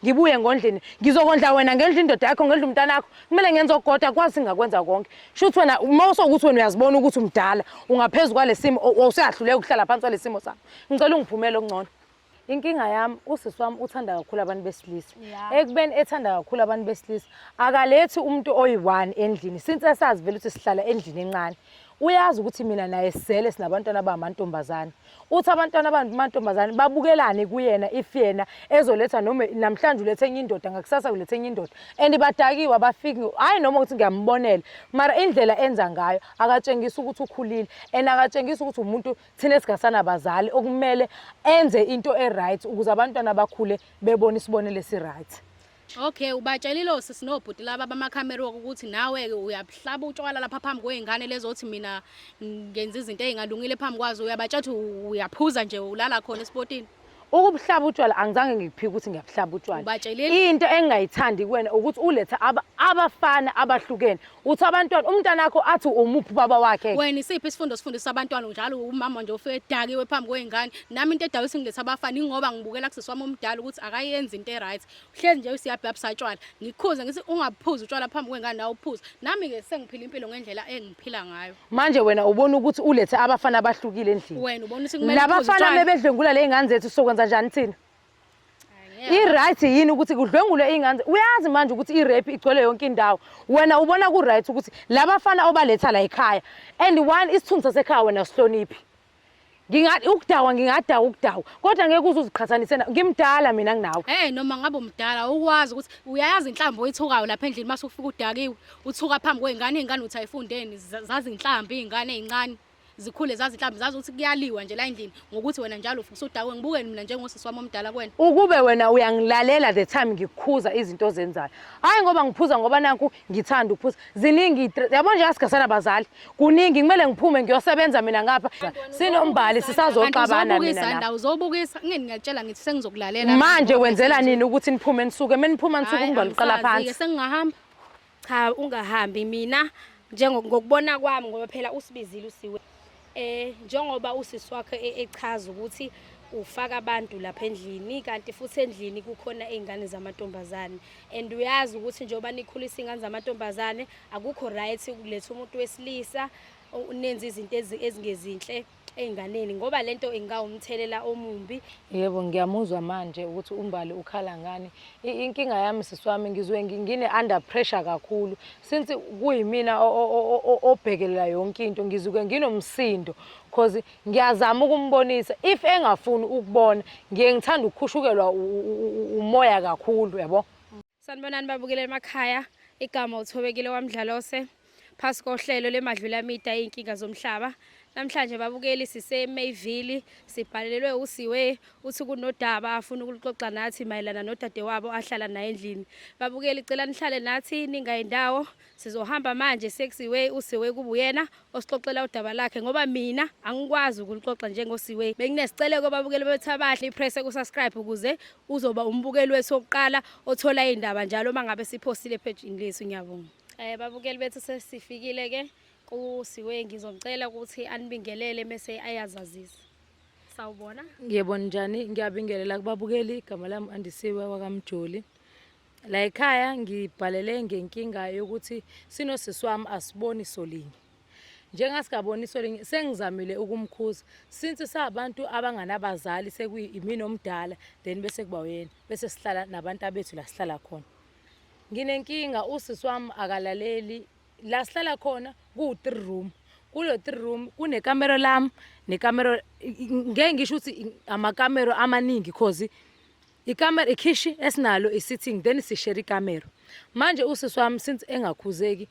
Ngibuye ngondlini. Ngizokondla wena ngendla indoda yakho ngendla umntanakho. Kumele ngenze okukodwa kwazi ngakwenza konke. Shuthi wena uma usowukuthi wena uyazibona ukuthi umdala ungaphezu kwalesimo usuyahluleka ukuhlala phansi kwalesimo sakho. Ngicela ungiphumele okungcono. Inkinga yami usisi wami uthanda kakhulu abantu besilisa. Ekubeni ethanda kakhulu abantu besilisa, akalethi umuntu oyi-one endlini since esazi vele ukuthi sihlala endlini encane. Uyazi ukuthi mina naye sisele sinabantwana abamantombazane. Uthi abantwana abamantombazane babukelane kuyena if yena ezoletha noma namhlanje ulethe enye indoda ngakusasa ulethe enye indoda. And badakiwe abafiki hhayi noma ukuthi ngiyambonela mara indlela enza ngayo akatshengisi ukuthi ukhulile and akatshengisi ukuthi umuntu thina esingasanabazali okumele enze into e-right ukuze abantwana bakhule bebone isibonelo esi-right. Okay, ubatshelile osisi nobhuti laba bamakhamera ukuthi nawe-ke uyabuhlaba utshwala lapha phambi kwey'ngane lezo othi mina ngenza izinto ey'ngalungile phambi kwazo uyabatshela ukuthi uyaphuza nje ulala khona esipotini. Ukubuhlaba utshwala angizange ngikuphike ukuthi ngiyabuhlaba utshwala. Ubatshelile? Into engingayithandi kuwena ukuthi ulethe abafana abahlukene. Uthi abantwana umntanakho athi umuphi ubaba wakhe. Wena isiphi isifundo osifundisa abantwana njalo umama nje ufike edakiwe phambi kwey'ngane. Nami into edala ukuthi ngilethe abafana ingoba ngibukela kusisi wami omdala ukuthi akayenzi into e-right. Uhlezi nje usiyabhabhisa utshwala. Ngikhuze ngithi ungaphuzi utshwala phambi kwey'ngane nawe uphuze. Nami-ke sengiphila impilo ngendlela engiphila ngayo. Manje wena ubona ukuthi ulethe abafana abahlukile endlini. Wena ubona ukuthi kumele uphuze Labafana utshwala. mebedlwengula ley'ngane zethu sokwenza njani thina? I-right yini ukuthi kudlwengulwe iy'ngane? Uyazi manje ukuthi i-rape igcwele yonke indawo. Wena ubona ku-right ukuthi labafana obaletha la ekhaya and one isithunzi sasekhaya wena sihloniphi. Ngingathi ukudakwa ngingadakwa ukudakwa kodwa ngeke uze uziqhathanise na ngimdala mina kunawe. Hey noma ngabe umdala ukwazi ukuthi uyayazi inhlambi oyithukayo lapha endlini mase ufika udakiwe uthuka phambi kwey'ngane iy'ngane uthi ayifundeni zazi inhlambi iy'ngane ey'ncane zikhule zazi inhlambi zazi ukuthi kuyaliwa nje la endlini ngokuthi wena njalo ufika usudakwe ngibukeni mina njengosisi wami omdala kuwena. Ukube wena uyangilalela the time ngikukhuza izinto ozenzayo. Hhayi ngoba ngiphuza ngoba nakhu ngithanda ukuphuza. Ziningi yabo nje asigasana bazali. Kuningi kumele ngiphume ngiyosebenza mina ngapha. Sinombali sisazoxabana mina na. Uzobukisa ngeke ngiyakutshela ngithi sengizokulalela. Manje wenzela nini ukuthi niphume nisuke? Meniphuma nisuke umbali uqala phansi. Sengingahamba. Cha ungahambi mina njengokubona kwami ngoba phela usibizile usiwe. Njengoba usisi wakhe echaza ukuthi ufaka abantu lapha endlini kanti futhi endlini kukhona iy'ngane zamantombazane and uyazi ukuthi njengoba nikhulisa iy'ngane zamantombazane akukho right ukuletha umuntu wesilisa nenze izinto ezingezinhle ey'nganeni ngoba lento ingawumthelela omumbi. Yebo, ngiyamuzwa manje ukuthi uMbali ukhala ngani. Inkinga yami sisi wami ngizwe ngine under pressure kakhulu since kuyimina obhekelela yonke into ngizuke nginomsindo cause ngiyazama ukumbonisa if engafuni ukubona ngiye ngithanda ukukhushukelwa umoya kakhulu yabo. Sanibonani babukele emakhaya, igama uThobekile kwaMdlalose phasi kohlelo leMadlulamida iy'nkinga zomhlaba. Namhlanje babukeli siseMayville sibhalelwe uSiwe uthi kunodaba afuna ukuluxoxa nathi mayelana nodadewabo ahlala naye endlini. Babukeli cela nihlale nathi ningayi ndawo sizohamba manje sekusiwe uSiwe kubuyena osixoxela udaba lakhe ngoba mina angikwazi ukuluxoxa njengoSiwe. Benginesicelo babukeli bethu abahle ipress ku-subscribe ukuze uzoba umbukeli wethu wokuqala othola iy'ndaba njalo uma ngabe siphostile ephejini lethu. Ngiyabonga. Babukeli bethu sesifikile ke kuSiwe, ngizomcela ukuthi anibingelele mese ayazazisa. Sawubona. Yebo njani, ngiyabingelela kubabukeli, igama lami Andisiwe wakaMjoli. La ekhaya ngibhalele ngenkinga yokuthi sinosisi wami asiboni solinye. Njengasikaboni solinye sengizamile ukumkhuza since sabantu abanganabazali sekuyimina omdala then bese kuba uyena bese sihlala nabantu abethu la sihlala khona. Nginenkinga usisi wami akalaleli la sihlala khona kuwu-three room kulo three room kunekamero lami nekamero ngeke ngisho ukuthi amakamero amaningi cause ikamero ikhishi esinalo i-sitting then sishare ikamero manje usisi wami since engakhuzeki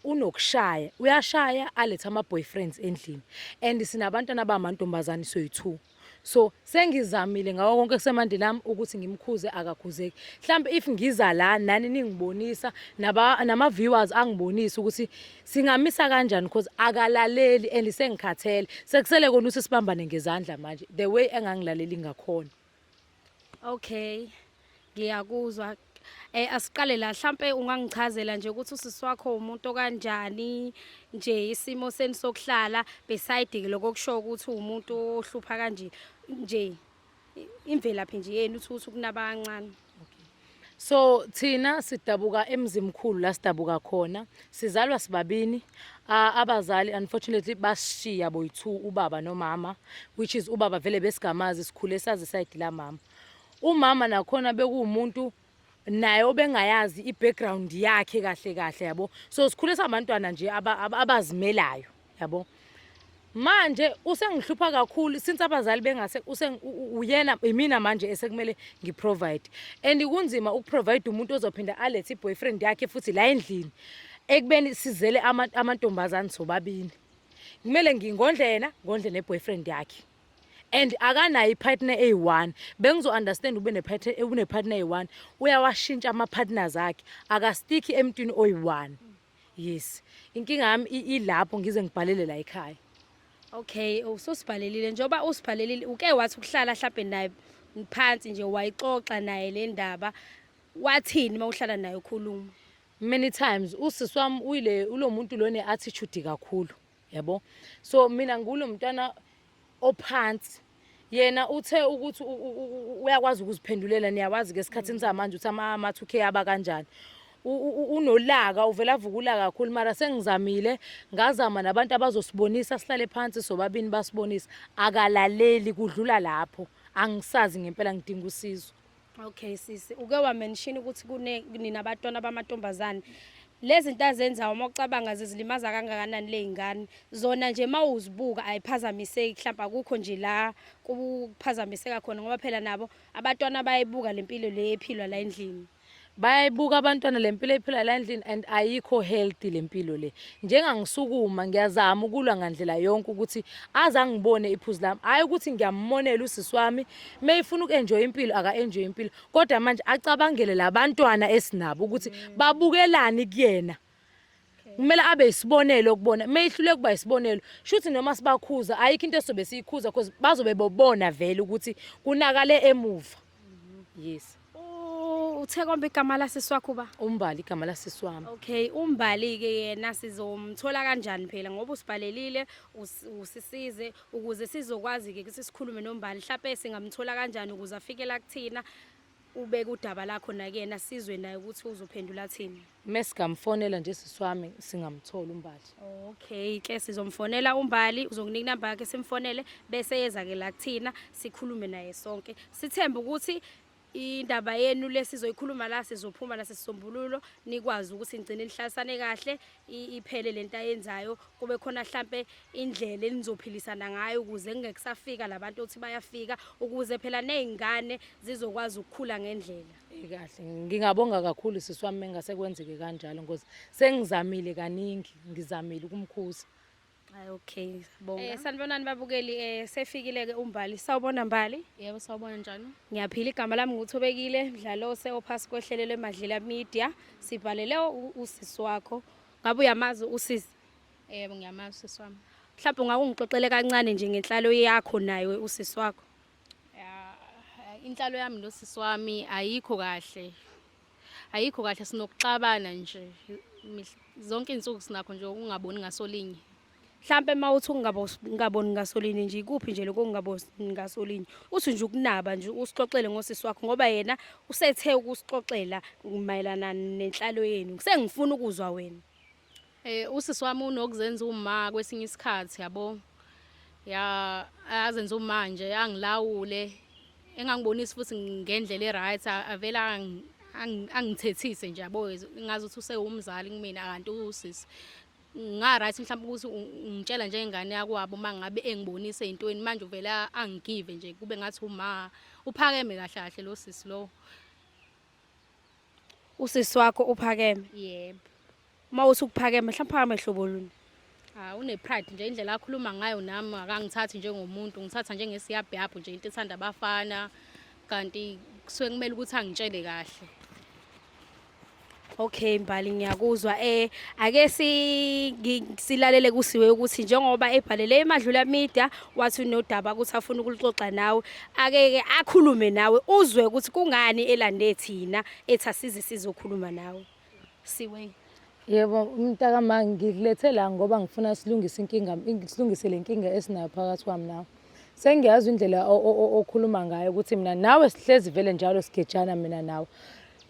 unokushaya uyashaya alethe ama-boyfriends endlini and sinabantwana abamantombazane soyi-two so sengizamile ngawo konke kusemandleni ami ukuthi ngimkhuze akakhuzeki mhlawumbe if ngiza la nani ningibonisa nama-viewers angibonise ukuthi singamisa kanjani because akalaleli and sengikhathele sekusele kona ukuthi sibambane ngezandla manje the way engangilaleli ngakhona. Okay, ngiyakuzwa. Asiqale la mhlampe ungangichazela nje ukuthi usisi wakho umuntu okanjani nje isimo seni sokuhlala beside ke lokho kusho ukuthi uwumuntu ohlupha kanje nje imvelaphi nje yenu uthi ukuthi kunaba kancane. Okay. So thina sidabuka eMzimkhulu la sidabuka khona. Sizalwa sibabini. Abazali unfortunately basishiya boyi-two ubaba nomama which is ubaba vele besigamazi sikhule sazi side lamama. Umama nakhona bekuwumuntu naye obengayazi i-background yakhe kahle kahle yabo. So sikhule sabantwana nje abazimelayo yabo. Manje usengihlupha kakhulu since abazali bengase uyena imina manje esekumele ngiprovide and kunzima ukuprovide umuntu ozophinda alethe i-boyfriend yakhe futhi la endlini ekubeni sizele amantombazane sobabini. Kumele ngingondle yena ngondle ne-boyfriend yakhe and akanayo i-partner eyi-one. Bengizo-understand ube ne-partner une-partner eyi-one, uyawashintsha ama-partners akhe, akastikhi emntwini oyi-one. Yes, inkinga yami ilapho ngize ngibhalele la ekhaya. Okay, ususibhalelile njengoba usibhalelile uke wathi ukuhlala hlampe naye phansi nje wayixoxa naye le ndaba wathini uma uhlala naye ukhuluma? Many times usisi wami uyile ulo muntu lo ne-attitude kakhulu yabo, so mina ngulo mntwana ophansi. Yena uthe ukuthi uyakwazi ukuziphendulela, niyawazi ke esikhathini samanje ukuthi ama-2K aba kanjani. Unolaka, uvela avuka ulaka kakhulu, mara sengizamile ngazama nabantu abazosibonisa sihlale phansi sobabini basibonise, akalaleli kudlula lapho. Angisazi ngempela, ngidinga usizo. Okay sisi, uke wa-mention ukuthi kune ninabatwana bamantombazane. Lezi zinto azenzayo uma ucabanga zizilimaza kangakanani ley'ngane? Zona nje uma uzibuka ayiphazamiseki, mhlawumbe akukho nje la kuphazamiseka khona ngoba phela nabo abatwana bayayibuka le mpilo le ephilwa la endlini. Bayayibuka abantwana le mpilo ephila la endlini and ayikho healthy le mpilo le. Njengangisukuma ngiyazama ukulwa ngandlela yonke ukuthi aze angibone iphuzu lami, hhayi ukuthi ngiyammonela usisi wami meyifuna uku-enjoy impilo aka-enjoy impilo, kodwa manje acabangele labantwana esinabo ukuthi babukelani kuyena. Kumele abe isibonelo kubona, meyihluleka kuba isibonelo shuthi noma sibakhuza ayikho into esizobe siyikhuza because bazobe bobona vele ukuthi kunakale emuva. Yes. Uthe kombe igama lasisi wakho ba? UMbali igama lasisi wami. Okay, uMbali-ke yena sizomthola kanjani phela ngoba usibhalelile usisize ukuze sizokwazi-ke ukuthi sikhulume noMbali. Mhlampe singamthola kanjani ukuze afike la kuthina ubeke udaba lakho nakuyena sizwe naye ukuthi uzophendula thini. Mesingamfonela nje sisi wami singamthola uMbali. Okay ke sizomfonela uMbali, uzokunika inamba yakhe simfonele bese yeza ke la kuthina sikhulume naye sonke. Sithembe ukuthi indaba yenu lesizoyikhuluma la sizophuma nasisombululo nikwazi ukuthi nigcine nihlalisane kahle iphele lento ayenzayo kube khona hlampe indlela enizophilisana ngayo ukuze kungekusafika labantu othi bayafika ukuze phela nezingane zizokwazi ukukhula ngendlela. Kahle, ngingabonga kakhulu sisi wami mengase kwenzeke kanjalo ngoba sengizamile kaningi, ngizamile ukumkhuza. Hayi okay, siyabonga. Sanibonani babukeli, sefikile ke uMbali. Sawubona Mbali. Yebo, sawubona njani? Ngiyaphila, igama lami nguThobekile Mdlalose ophasi kohlelo lweMadlela Media. Sibhalele usisi wakho. Ngabe uyamazi usisi? Yebo, ngiyamazi usisi wami. Mhlawumbe ungakungixoxele kancane nje ngenhlalo yakho naye usisi wakho. Ya, inhlalo yami nosisi wami ayikho kahle. Ayikho kahle, sinokuxabana nje. Zonke izinsuku sinakho nje ukungaboni ngasolinye. Mhlampe uma uthi ungaboni ngasolinye nje ikuphi nje lokho ungaboni ngasolinye? Uthi nje ukunaba nje usixoxele ngosisi wakho ngoba yena usethe ukusixoxela mayelana nenhlalo yenu. Sengifuna ukuzwa wena. Usisi wami unokuzenza uma kwesinye isikhathi yabo. Ya, azenze uma nje angilawule engangibonisi futhi ngendlela e-right, avele angithethise nje yabo, ngazi ukuthi usewumzali kumina kanti usisi. Nga-right mhlawumbe ukuthi ungitshela njengengane yakwabo uma ngabe engibonisa ey'ntweni, manje uvele angigive nje kube ngathi uma uphakeme kahle kahle lo sisi lo. Usisi wakho uphakeme? Yebo. Uma uthi ukuphakeme mhlawumbe phakame hlobo luni? Ah, une-pride nje indlela akhuluma ngayo nami akangithathi njengomuntu, ngithatha njengesiyabhiyabhu nje into ethanda abafana kanti kusuke kumele ukuthi angitshele kahle. Okay Mbali, ngiyakuzwa. Ake silalele kusiwe ukuthi njengoba ebhalele eMadlula Media wathi unodaba ukuthi afuna ukuluxoxa nawe, ake ke akhulume nawe uzwe ukuthi kungani elande thina ethi asize sizokhuluma nawe. Siwe. Yebo, mntakama ngikulethe la ngoba ngifuna silungise inkinga, silungise le nkinga esinayo phakathi kwami nawe. Sengiyazi indlela okhuluma ngayo ukuthi mina nawe sihlezi vele njalo sigejana mina nawe.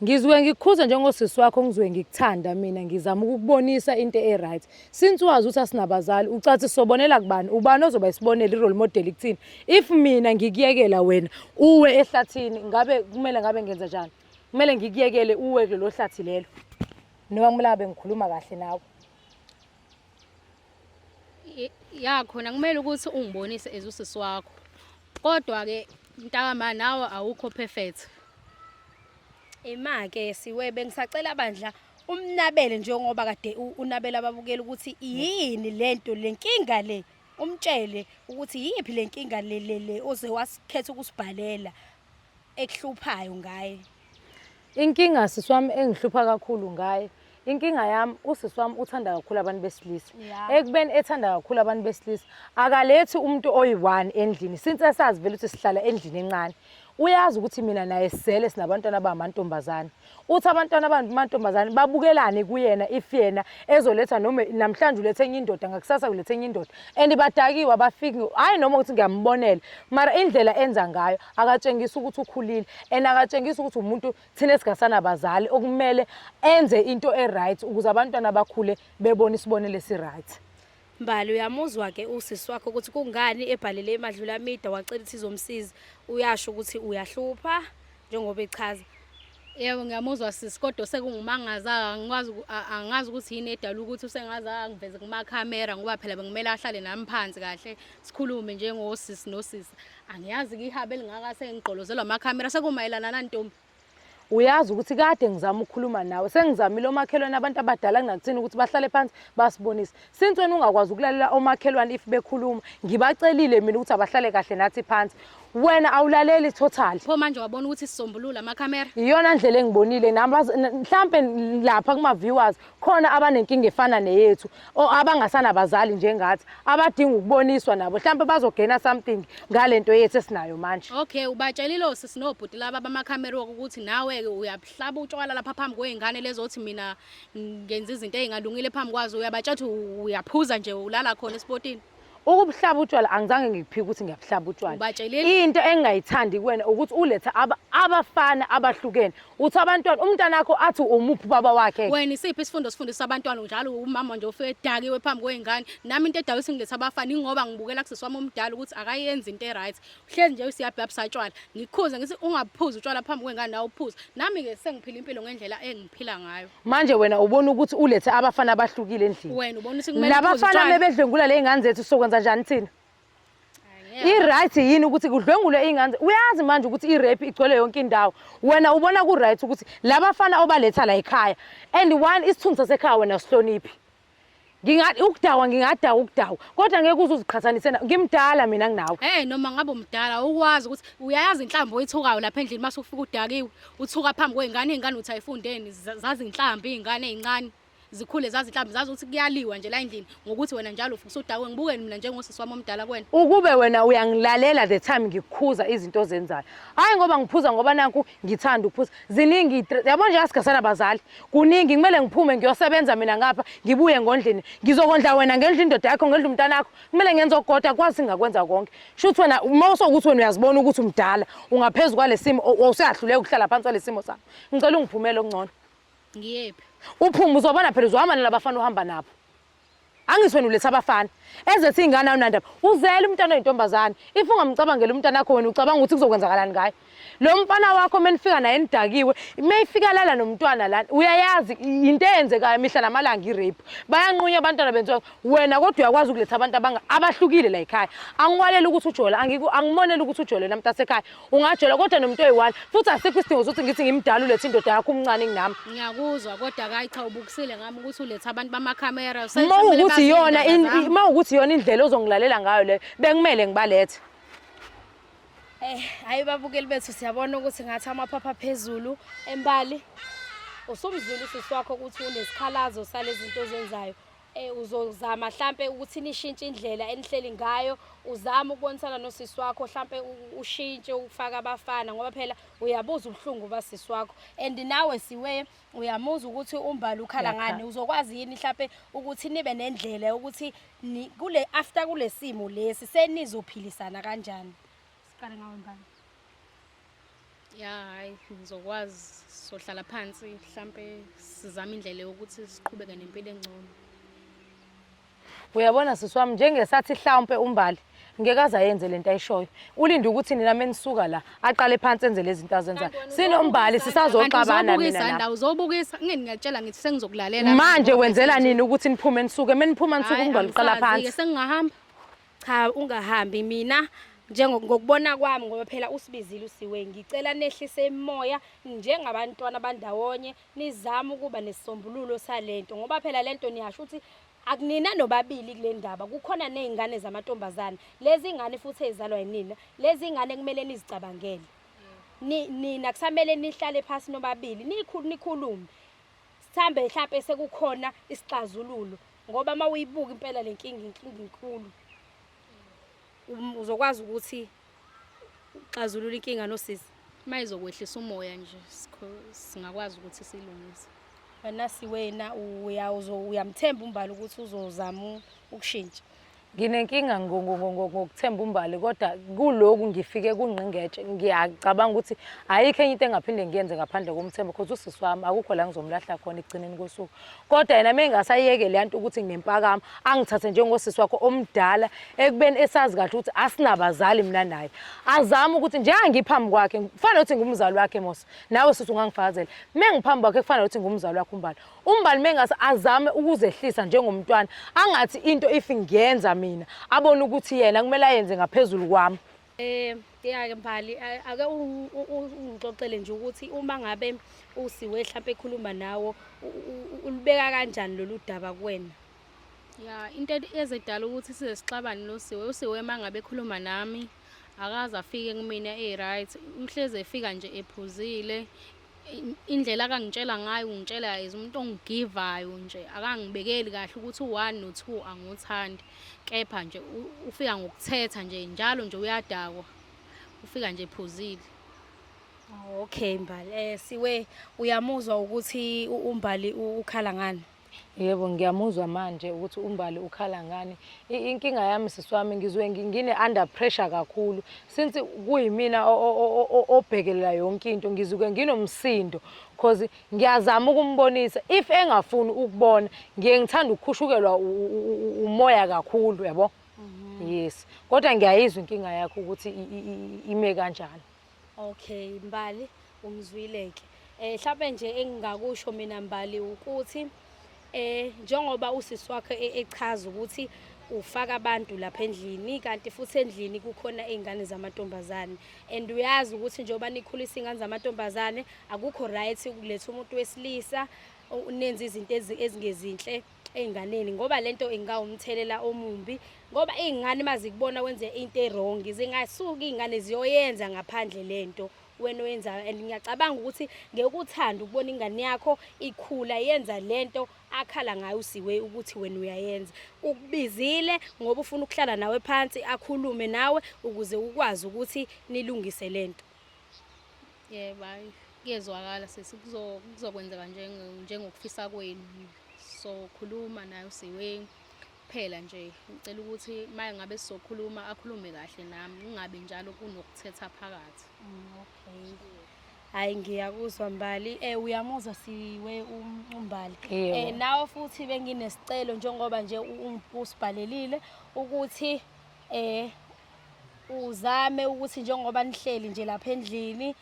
Ngizuke ngikukhuza njengosisi wakho ngizuke ngikuthanda mina ngizama ukukubonisa into e-right. Since wazi ukuthi asinabazali ucathi sobonela kubani? Ubani ozoba isibonelo i-role model kuthina? If mina ngikuyekela wena uwe ehlathini ngabe kumele ngabe ngenza njani? Kumele ngikuyekele uwe kulelo hlathi lelo. Noma kumele ngabe ngikhuluma kahle nawe. Ya khona kumele ukuthi ungibonise as usisi wakho. Kodwa-ke mntakama nawe awukho perfect. Ima-ke siwe bengisacela bandla umnabele njengoba kade unabela ababukeli ukuthi yini lento lenkinga le umtshele ukuthi yiphi lenkinga le le le oze wasikhetha ukusibhalela ekuhluphayo ngaye. Inkinga sisi wami engihlupha kakhulu ngaye inkinga yami usisi wami uthanda kakhulu abantu besilisa ekubeni ethanda kakhulu abantu besilisa akalethi umuntu oyi-one endlini since esazi vele ukuthi sihlala endlini encane uyazi ukuthi mina naye sisele sinabantwana abamantombazane uthi abantwana abamantombazane babukelane kuyena if yena ezoletha noma namhlanje ulethe enye indoda ngakusasa ulethe enye indoda and badakiwe abafiki hhayi noma ukuthi ngiyambonela mara indlela enza ngayo akatshengisi ukuthi ukhulile and akatshengisi ukuthi umuntu thina esingasanabazali okumele enze into e-right ukuze abantwana bakhule bebone isibonelo esi-right. Mbali uyamuzwa ke usisi wakho ukuthi kungani ebhalele eMadlulamida wacela ukuthi izomsiza uyasho ukuthi uyahlupha njengoba echaza. Yebo ngiyamuzwa sisi kodwa sekungimangaza angikwazi angazi ukuthi yini edala ukuthi usengaze angiveze kumakhamera ngoba phela bekumele ahlale nami phansi kahle sikhulume njengosisi nosisi. Angiyazi ke ihabe elingaka sengigqolozelwa amakhamera sekumayelana nani ntombi. Uyazi ukuthi kade ngizama ukukhuluma nawe sengizamile omakhelwane abantu abadala kunakuthina ukuthi bahlale phansi basibonise. Since wena ungakwazi ukulalela omakhelwane if bekhuluma ngibacelile mina ukuthi abahlale kahle nathi phansi. Wena awulaleli total. Pho manje wabona ukuthi sisombulula amakhamera? Iyona ndlela engibonile nami mhlampe lapha kuma viewers khona abanenkinga efana neyethu o abangasanabazali njengathi abadinga ukuboniswa nabo mhlampe bazogena something ngalento yethu esinayo manje. Okay, ubatshelile osisi nobhuti laba bamakhamera ukuthi nawe-ke uyabuhlaba utshwala lapha phambi kwey'ngane lezo othi mina ngenza izinto ey'ngalungile phambi kwazo uyabatshela ukuthi uyaphuza nje ulala khona esipotini. Ukubuhlaba utshwala angizange ngikuphike ukuthi ngiyabuhlaba utshwala. Ubatshelile? Into engingayithandi kuwena ukuthi ulethe abafana abahlukene. Uthi abantwana umntana wakho athi umuphi ubaba wakhe. Wena isiphi isifundo osifundisa abantwana njalo umama nje ufike edakiwe phambi kwey'ngane. Nami into edala ukuthi ngilethe abafana ingoba ngibukela kusisi wami omdala ukuthi akayenzi into e-right. Uhlezi nje usiyabhabhisa utshwala. Ngikukhuze ngithi ungabuphuzi utshwala phambi kwey'ngane nawe uphuze. Nami-ke sengiphila impilo ngendlela engiphila ngayo. Manje wena ubona ukuthi ulethe abafana abahlukile endlini. Wena ubona ukuthi kumele uphuze Labafana utshwala. mebedlwengula ley'ngane zethu sokwenza njani thina? Angeke. I-right yini ukuthi kudlwengulwe iy'ngane? Uyazi manje ukuthi i-rape igcwele yonke indawo. Wena ubona ku-right ukuthi labafana obaletha la ekhaya and one isithunzi sasekhaya wena sihloniphi. Nginga ukudakwa ngingadakwa ukudakwa kodwa ngeke uze uziqhathanise na ngimdala mina kunawe. Hey noma ngabe umdala ukwazi ukuthi uyayazi inhlambi oyithukayo lapha endlini mase ufika udakiwe uthuka phambi kwey'ngane iy'ngane uthi ayifundeni zazi inhlambi iy'ngane ey'ncane zikhule zazi inhlambi zazi ukuthi kuyaliwa nje la endlini ngokuthi wena njalo ufika usudakwe ngibukeni mina njengosisi wami omdala kuwena. Ukube wena uyangilalela the time ngikukhuza izinto ozenzayo. Hhayi ngoba ngiphuza ngoba nakhu ngithanda ukuphuza. Ziningi yabo nje asigasana bazali. Kuningi kumele ngiphume ngiyosebenza mina ngapha ngibuye ngondlini. Ngizokondla wena ngendla indoda yakho ngendla umntanakho. Kumele ngenze okukodwa kwazi ngingakwenza konke. Shuthi wena uma usowukuthi wena uyazibona ukuthi umdala ungaphezu kwalesimo usuyahluleka ukuhlala phansi kwalesimo sakho. Ngicela ungiphumele okungcono. Ngiyephi? Uphume uzobona phela uzohamba nalabafana uhamba nabo. Angithi wena uletha abafana. Ezethu iy'ngane awunandaba. Uzele umntwana oyintombazane. If ungamcabangeli umntwana wakho wena ucabanga ukuthi kuzokwenzakalani ngaye. Lo mfana wakho uma nifika naye nidakiwe, uma efika lala nomntwana lana, uyayazi into eyenzekayo mihla namalanga i-rape. Bayanqunywa abantwana benziwa wena kodwa uyakwazi ukuletha abantu abahlukile la ekhaya. Angiwaleli ukuthi ujole, angimoneli ukuthi ujole na mntasekhaya. Ungajola kodwa nomuntu oyi-one futhi asikho isidingo sokuthi ngithi ngimdala ulethe indoda yakho umncane kunami. Ngiyakuzwa kodwa kayi cha ubukisile ngami ukuthi ulethe abantu bamakhamera. Uma ukuthi iyona uma ukuthi iyona indlela ozongilalela ngayo leyo bekumele ngibalethe. Eh, hayi babukeli bethu siyabona ukuthi ngathi amaphapha phezulu embali. Usumzwile usisi wakho ukuthi unesikhalazo salezi zinto ozenzayo. Eh, uzozama hlampe ukuthi nishintshe indlela enihleli ngayo, uzame ukubonisana nosisi wakho hlampe ushintshe ukufaka abafana ngoba phela uyabuza ubuhlungu basisi wakho. And nawe siwe uyamuzwa ukuthi uMbali ukhala ngani, uzokwazi yini hlampe ukuthi nibe nendlela yokuthi kule after kulesimo lesi senizophilisana kanjani? Siqale ngawe Mbali. Ya, hhayi ngizokwazi, sohlala phansi mhlampe sizame indlela yokuthi siqhubeke nempilo engcono. Uyabona sisi wami njengesathi hlawumpe uMbali ngeke aze ayenze lento ayishoyo. Ulinde ukuthi nina menisuka la aqale phansi enze lezi zinto azenzayo. SinoMbali sisazoxabana mina nawe. Uzobukisa ngeke ngiyakutshela ngithi sengizokulalela. Manje wenzela nini ukuthi niphume nisuke? Meniphuma nisuke uMbali uqala phansi. Sengingahamba. Cha ungahambi mina njengokubona kwami ngoba phela usibizile usiwe ngicela nehlise imimoya njengabantwana bandawonye nizame ukuba nesisombululo salento ngoba phela lento niyasho ukuthi akunina nobabili kule ndaba kukhona nezingane zamantombazane lezi ngane futhi ezizalwa yinina lezi ngane kumele nizicabangele nina kusamele nihlale phasi nobabili nikhulume sithambe mhlampe sekukhona isixazululo ngoba uma uyibuka impela le nkinga inkinga inkulu um, uzokwazi ukuthi uxazulule inkinga nosisi uma izokwehlisa umoya nje singakwazi ukuthi siyilungise wena siwena uyamthemba umbali ukuthi uzozama ukushintsha Nginenkinga ngokuthemba uMbali kodwa kuloku ngifike kungqingetshe ngiyacabanga ukuthi ayikho enye into engaphinde ngiyenze ngaphandle komthemba because usisi wami akukho la ngizomlahla khona ekugcineni kosuku. Kodwa yena uma engasayiyeke le nto ukuthi nginempakamo angithathe njengosisi wakho omdala ekubeni esazi kahle ukuthi asinabazali mina naye. Azame ukuthi njenga ngiphambi kwakhe kufanele ukuthi ngumzali wakhe mos nawe sisi ungangifakazela. Uma ngiphambi kwakhe kufanele ukuthi ngumzali wakhe uMbali. Umbali mengase azame ukuzehlisa njengomntwana angathi into if ngiyenza mina abone ukuthi yena kumele ayenze ngaphezulu kwami. Eh ya-ke Mbali ake ungixoxele nje ukuthi uma ngabe uSiwe hlampe ekhuluma nawo ulubeka kanjani lolu daba kuwena? Ya into ezedala ukuthi size sixabane noSiwe, uSiwe uma ngabe ekhuluma nami akaze afike kumina e-right, uhlezi efika nje ephuzile indlela akangitshela ngayo ungitshela as umuntu ongigivayo nje akangibekeli kahle ukuthi u-one no-two angiwuthandi kepha nje ufika ngokuthetha nje njalo nje uyadakwa ufika nje ephuzile. Okay Mbali, eh siwe uyamuzwa ukuthi uMbali ukhala ngani? Yebo, ngiyamuzwa manje ukuthi uMbali ukhala ngani. Inkinga yami sisi wami ngizwe ngine under pressure kakhulu since kuyimina obhekelela yonke into ngizuke nginomsindo cause ngiyazama ukumbonisa if engafuni ukubona ngiye ngithanda ukukhushukelwa umoya kakhulu yabo. Yes. Kodwa ngiyayizwa inkinga yakho ukuthi ime kanjani. Okay Mbali umzwile ke. Eh mhlawumbe nje engingakusho mina Mbali ukuthi eh njengoba usisi wakhe e, echaza ukuthi ufaka abantu lapha endlini kanti futhi endlini kukhona izingane zamantombazane and uyazi ukuthi njengoba nikhulisa izingane zamantombazane akukho right ukuletha umuntu wesilisa nenze izinto ezingezinhle ey'nganeni ngoba lento ingawumthelela omumbi ngoba iy'ngane uma zikubona wenze into e-wrong zingasuka iy'ngane ziyoyenza ngaphandle lento wena oyenzayo and ngiyacabanga ukuthi ngeke uthande ukubona ingane yakho ikhula yenza lento akhala ngayo usiwe ukuthi wena uyayenza ukubizile ngoba ufuna ukuhlala nawe phansi akhulume nawe ukuze ukwazi ukuthi nilungise lento Yebo, hhayi kuyezwakala sisi kuzokwenzeka njengokufisa kwenu. Sokhuluma naye uSiwe kuphela nje ngicela ukuthi uma ngabe sizokhuluma akhulume kahle nami kungabi njalo kunokuthetha phakathi. Okay. Hayi ngiyakuzwa Mbali. Eh uyamuzwa siwe uMbali. Eh nawe futhi benginesicelo njengoba nje usibhalelile ukuthi eh uzame ukuthi njengoba nihleli nje lapha endlini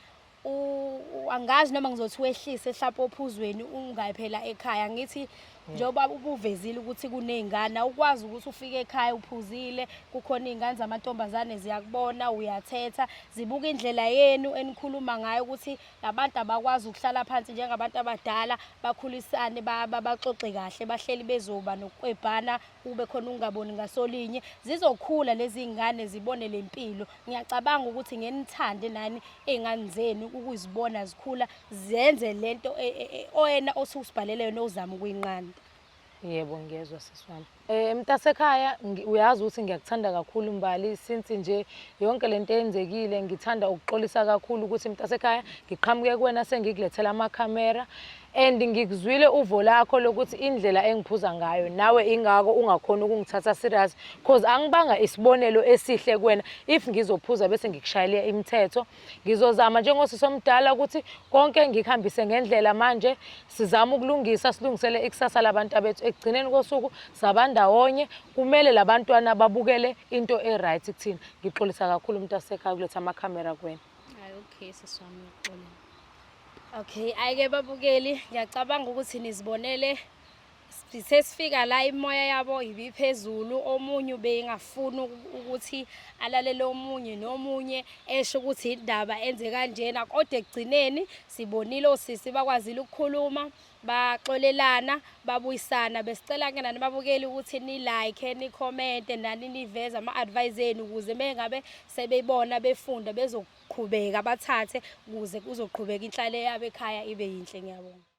angazi noma ngizothi wehlise mhlawumbe ophuzweni ungayi phela ekhaya ngithi njengoba ubuvezile ukuthi kuney'ngane awukwazi ukuthi ufike ekhaya uphuzile kukhona iy'ngane zamantombazane ziyakubona uyathetha zibuka indlela yenu enikhuluma ngayo ukuthi labantu abakwazi ukuhlala phansi njengabantu abadala bakhulisane baxoxe kahle bahleli bezoba nokukwebhana kube khona ukungaboni ngasolinye zizokhula lezi ngane zibone le mpilo ngiyacabanga ukuthi ngenithande nani ey'ngane zenu ukuzibona zikhula zenze lento e, e, e, oyena osusibhalele yona ozama ukuyinqanda yebo ngiyezwa sisi wami. Mntasekhaya, uyazi ukuthi ngiyakuthanda kakhulu Mbali, since nje yonke lento eyenzekile ngithanda ukuxolisa kakhulu ukuthi mntasekhaya ngiqhamuke kuwena sengikulethela amakhamera, and ngikuzwile uvo lakho lokuthi indlela engiphuza ngayo nawe ingako ungakhoni ukungithatha serious, cause angibanga isibonelo esihle kuwena if ngizophuza bese ngikushayela imithetho. Ngizozama njengosisi omdala ukuthi konke ngikuhambise ngendlela. Manje sizama ukulungisa, silungisele ikusasa labantu abethu. Ekugcineni kosuku sabandawonye, kumele labantwana babukele into e-right kuthina. Ngixolisa kakhulu mntasekhaya ukuletha amakhamera kuwena. Hayi, okay sisi wami, ngixolele. Okay, ayike babukeli, ngiyacabanga ukuthi nizibonele. Sesifika la imoya yabo ibiphezulu, omunye ubengafuni ukuthi alalele omunye nomunye esho ukuthi indaba enze kanjena, kodwa ekugcineni sibonile osisi bakwazile ukukhuluma, baxolelana, babuyisana. Besicela ke nani babukeli ukuthi ni-like, ni-comment-e nani, niveze ama-advice enu ukuze mengabe sebebona befunda bezoqhubeka bathathe ukuze kuzoqhubeka inhlalo yabo ekhaya ibe yinhle. Ngiyabonga.